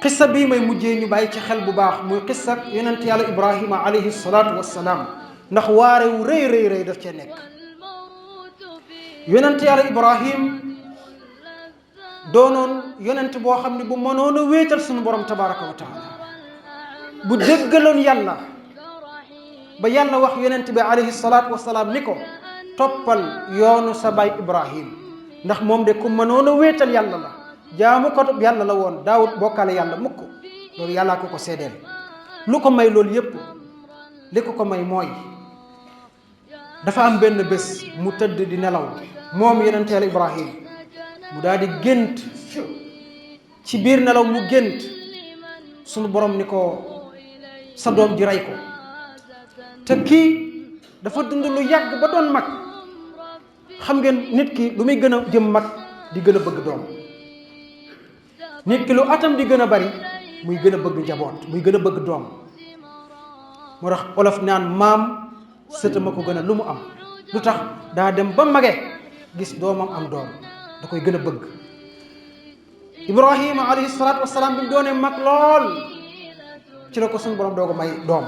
xissa bii may mujjee ñu bàyyi ci xel bu baax muy xissa yonent yàlla Ibrahima alayhi salaatu wassalaam ndax waare wu rëy rëy rëy daf cee nekk. yonent yàlla Ibrahim doonoon yonent boo xam ne bu mënoon a wéetal suñu borom tabaraka wa taala bu déggaloon yàlla ba yàlla wax yonent bi alayhi salaatu wassalaam ni ko toppal yoonu sa baay Ibrahim ndax moom de ku mënoon a wéetal yàlla la jaamu ko yàlla la woon daawut bokkaale yàlla mukk loolu yàllaa ko ko seedeel. lu ko may loolu yépp li ko may mooy dafa am benn bés mu tëdd di nelaw moom yonent yàlla Ibrahim mu daal di gént ci biir nelaw mu gént sunu borom ni ko sa doom ji rey ko te kii dafa dund lu yàgg ba doon mag. xam ngeen nit ki lu muy gën a jëm mag di gën a bëgg doom nit ki lu atam di gën a bari muy gën a bëgg njaboot muy gën a bëgg doom moo tax olof naan maam sëtama ko gën a lu mu am lu tax daa dem ba mage gis doomam am doom da koy gën a bëgg. Ibrahima alayhi salaatu wassalaam bi mu doonee mag lool ci la ko suñu borom doo ko may doom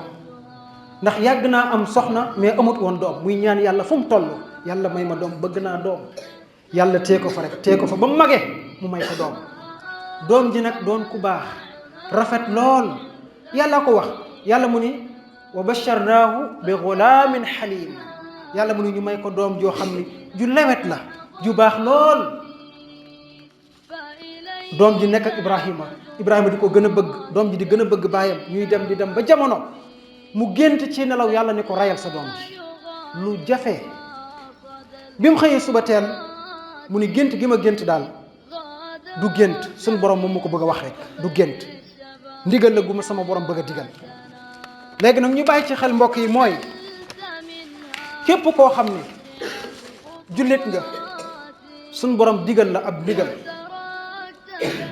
ndax yàgg naa am soxna mais amut woon doom muy ñaan yàlla fu mu toll yàlla may ma doom bëgg naa doom yàlla tee ko fa rek tee ko fa ba mu magee mu may ko doom ji nag doon ku baax rafet lool yàlla ko wax yàlla mu ni wa basharnaahu bi gulaamin xaliim yàlla mu ni ñu may ko doom joo xam ni ju lewet la ju baax lool. doom ji nekk ak Ibrahima di ko gën a bëgg doom ji di gën a bëgg baayam ñuy dem di dem ba jamono mu gént ci nelaw yàlla ni ko rayal sa doom ji lu jafe. bi mu xëyee suba teel mu ni gént gi ma gént daal du gént suñu borom moom ma ko bëgg a wax rek du gént ndigal la gu ma sama borom bëgg a digal. léegi nag ñu bàyyi ci xel mbokk yi mooy képp koo xam ne jullit nga suñu borom digal la ab digal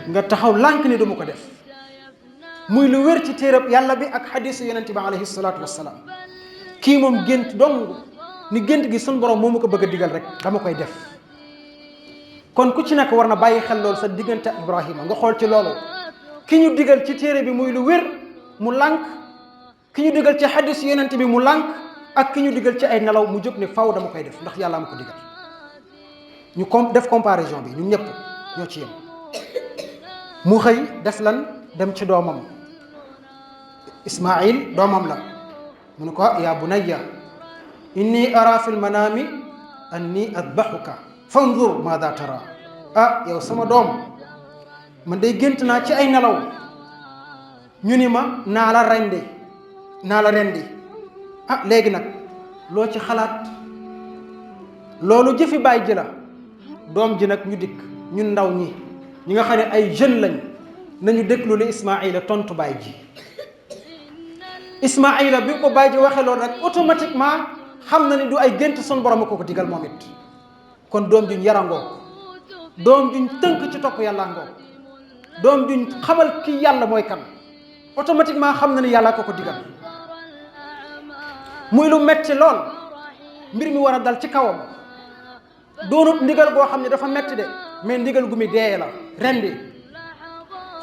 nga taxaw lànk ni duma ko def muy lu wér ci téerab yàlla bi ak xadiisu yonent bi alayhi salaatu wassalaam kii moom gént dong ni gént gi suñu borom moo ma ko bëgg a digal rek dama koy def. kon ku ci nekk war na bàyyi xel loolu sa diggante ak Ibrahima nga xool ci loolu ki ñu digal ci téere bi muy lu wér mu lànk ki ñu digal ci xadiisu yonent bi mu lànk ak ki ñu digal ci ay nelaw mu jóg ne faw dama koy def ndax yàlla ma ko digal. ñu def comparaison bi ñun ñëpp ñoo ci yem. mu xëy def lan dem ci doomam Ismaïl doomam la mu ne ko yaa bunayya inni ara fi lmanaami anni adbahuka fanzur maada tara yow sama doom man day gént naa ci ay nelaw ñu ni ma naa la rendi léegi nag loo ci xalaat loolu jëfi baay ji la doom ji nag ñu dikk ñun ndaw ñi nga xam ne ay jeunes lañ nañu déglu li Ismaïla tontu baay ji. Ismaïla bi ko baay ji waxee loolu rek automatiquement xam na ni du ay gént sun borom a ko digal moom it kon doom juñ yarangoo doom juñ tënk ci topp yàlla ngoo doom juñ xamal ki yàlla mooy kan automatiquement xam na ni yàlla ko digal muy lu metti lool mbir mi war a dal ci kawam doonut ndigal boo xam ne dafa metti de mais ndigal gu mi dee la rendi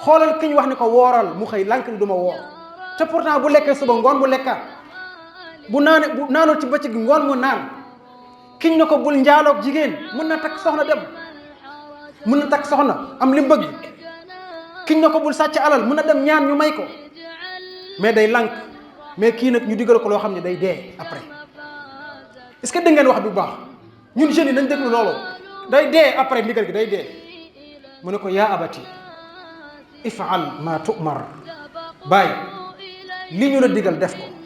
xoolal ki ñu wax ni ko wooral mu xëy lànk ni du ma woor te pourtant bu lekkee suba ngoon bu lekkaat bu naanul ci bëccëg ngoon mu naan kiñ na ko bul njaaloog jigéen mën na takk soxna dem mën na takk soxna am li mu bëgg kiñ na ko bul sàcc alal mën na dem ñaan ñu may ko mais day lànk mais kii nag ñu digal ko loo xam ne day dee après est-ce que dégg ngeen wax bi bu baax ñun jeunes yi nañ déglu loolu day dee après ndigal gi day dee mu ne ko yaa abati ifal ma tu'mar bàyyi li ñu la digal def ko.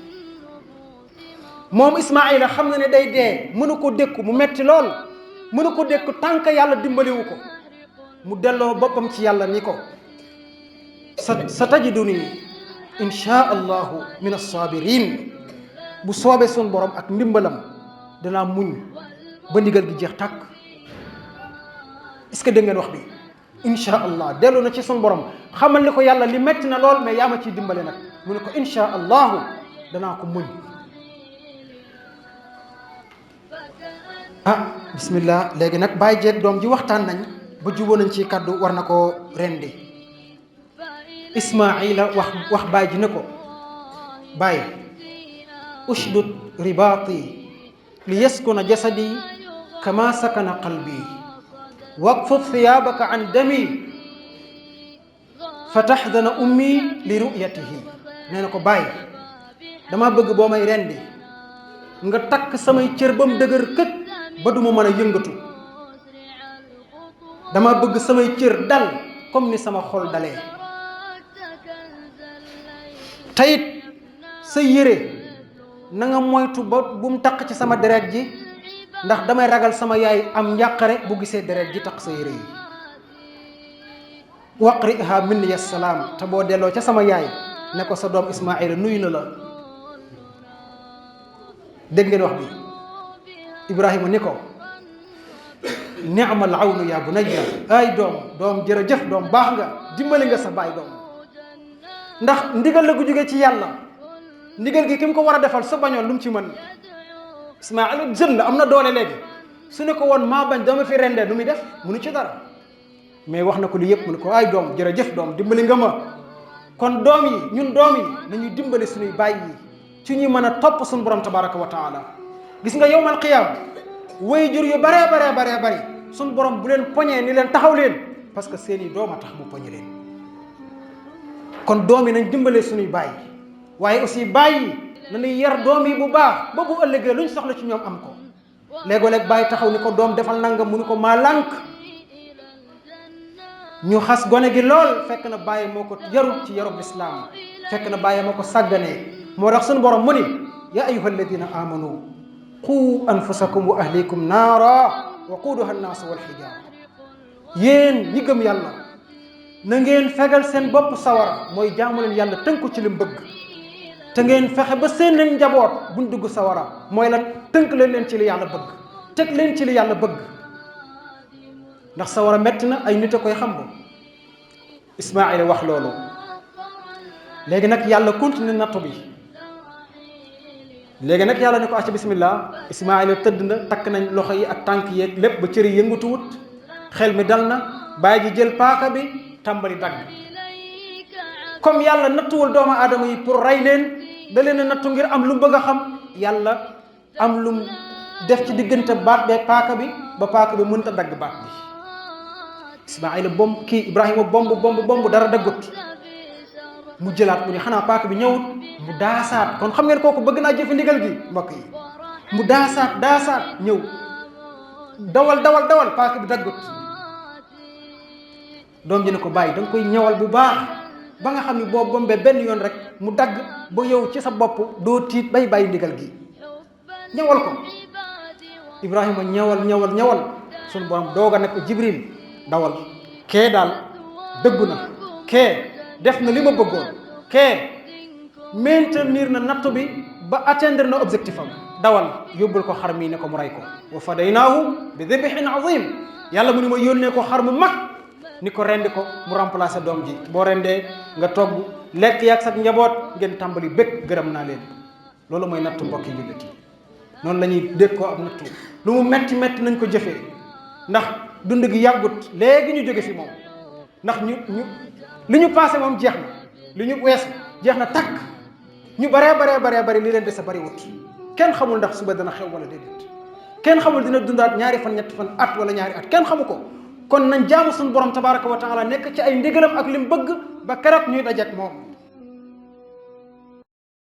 moom Ismaïla xam na ne day dee mënu ko dékku mu metti lool mënu ko dékku tànk yàlla dimbaliwu ko mu delloo boppam ci yàlla ni ko sa tajiduni insha allahu min as-sabirin bu soobee sun borom ak ndimbalam danaa muñ ba ndigal gi jeex tàkk. est-ce que dégg ngeen wax bi insha allah dellu na ci sun borom xamal ni ko yàlla li metti na lool mais yaa ma ciy dimbale nag mu ne ko insha allahu danaa ko muñ. bismillah léegi nag bàyyi jeeg doom ji waxtaan nañ ba juboo nañ ci kàddu war na koo rendi Ismaila wax baay ji ne ko baay ushdud ribaati li yaskuna jasadi kama sakana qalbi waqfud thiyaabaka an dami fa taxdana ummi li ru'yatihi. nee na ko baay dama bëgg boo may rendi nga takk samay cër ba mu dëgër këj ba du ma mën a yëngatu. dama bëgg samay cër dal comme ni sama xol dalee. tayit sa yére na nga moytu ba bu mu taq ci sama deret ji ndax damay ragal sama yaay am njàqare bu gisee deret ji taq sa yére yi. waqriha minni assalaam te boo delloo ca sama yaay ne ko sa doom Ismaila nuyu na la. dégg ngeen wax bi Ibrahima ni ko ni'mal awnu yaa bunayya ay doom jërëjëf doom baax nga dimbali nga sa baay doom. ndax ndigal la gu jógee ci yàlla ndigal gi ki mu ko war a defal sa bañoon lu mu ci mën. Ismaila jeune la am na doole léegi su ne ko woon maa bañ dama fi rendee lu muy def munu ci dara mais wax na ko li yëpp mu ne ko ay doom jërëjëf doom dimbali nga ma. kon doom yi ñun doom yi nañuy dimbali suñuy baay yi ci ñuy mën a topp suñu borom tabaraka wa taala. gis nga yowmal qiyaam way jur yu baree bari suñu borom bu leen poñee ni leen taxaw leen parce que seeni doom a tax mu poñe leen. kon doom yi nañ dimbale suñuy baay waaye aussi baay yi nañuy yar doom yi bu baax ba bu ëllëgee luñ soxla ci ñoom am ko. léegoo-léeg baay taxaw ni ko doom defal nangam mu ni ko maa lànk ñu xas gone gi lool fekk na bàyyi moo ko yarut ci yarub lislaam fekk na bàyyi moo ko sàgganee. moo tax suñu borom mu ni ya ayuha alladina amanu qu anfusakum wa ahlikum naara wa quuduha annaasu wal xijaara. yéen ñi gëm yàlla na ngeen fegal seen bopp sawara mooy jaamu leen yàlla tënku ci lim bëgg te ngeen fexe ba seen leen njaboot buñ dugg sawara mooy lan tënk leen ci li yàlla bëgg teg leen ci li yàlla bëgg. ndax sawara metti na ay nit a koy xam ba Ismaila wax loolu. léegi nag yàlla continue nattu bi léegi nag yàlla ne ko acca bismillah. Ismaila tëdd na takk nañ loxo yi ak tànk yeeg lépp ba cër yi yëngatuwut xel mi dal na bàyyi ji jël paaka bi tàmbali dagg. comme yàlla nattuwul doomu aadama yi pour rey leen da leen a nattu ngir am lu mu bëgg a xam yàlla am lu mu def ci diggante baat bee paaka bi ba paaka bi mënut a dagg baat bi. Ismaila Ibrahima bomb dara daggut mu jëlaat mu ne xanaa paaka bi ñëwut mu daasaat. kon xam ngeen kooku bëgg naa jëfe ndigal gi mbokk yi. mu daasaat ñëw dawal paaka bi daggut. doom ji ne ko bàyyi da nga koy ñëwal bu baax ba nga xam ne boo bombee benn yoon rek mu dagg ba yow ci sa bopp doo tiit bay bàyyi ndigal gi ñëwal ko. Ibrahima ñëwal suñu borom doog a ne ko Jibril dawal kee daal dëggu na kee def na li ma bëggoon kee maintenir na nattu bi ba atteindre na objectif am dawal yóbbul ko xar mi ne ko mu rey ko. wa fadaynaahu bi dibhin azim yàlla mu ni ma yónnee ko xar mu mag ni ko rendi ko mu remplacer doom ji. boo rendee nga togg lekk yaag sa njaboot ngeen tàmbali bëgg gërëm naa leen. loolu mooy nattu mbokki jullit yi noonu la ñuy dégg ko ab nattu lu mu metti nañ ko jëfee ndax dund gi yàggut léegi ñu jóge fi moom ndax li ñu passé moom jeex na li ñu wees jeex na takk ñu bari li leen des a bari wut. kenn xamul ndax suba dana xew wala déedéet kenn xamul dina dundaat ñaari fan ñetti fan at wala ñaari at kenn xamu ko. kon nañ jaamu suñu borom tabaraka wa taala nekk ci ay ndigalam ak lim bëgg ba keroog ñuy dajeek moom.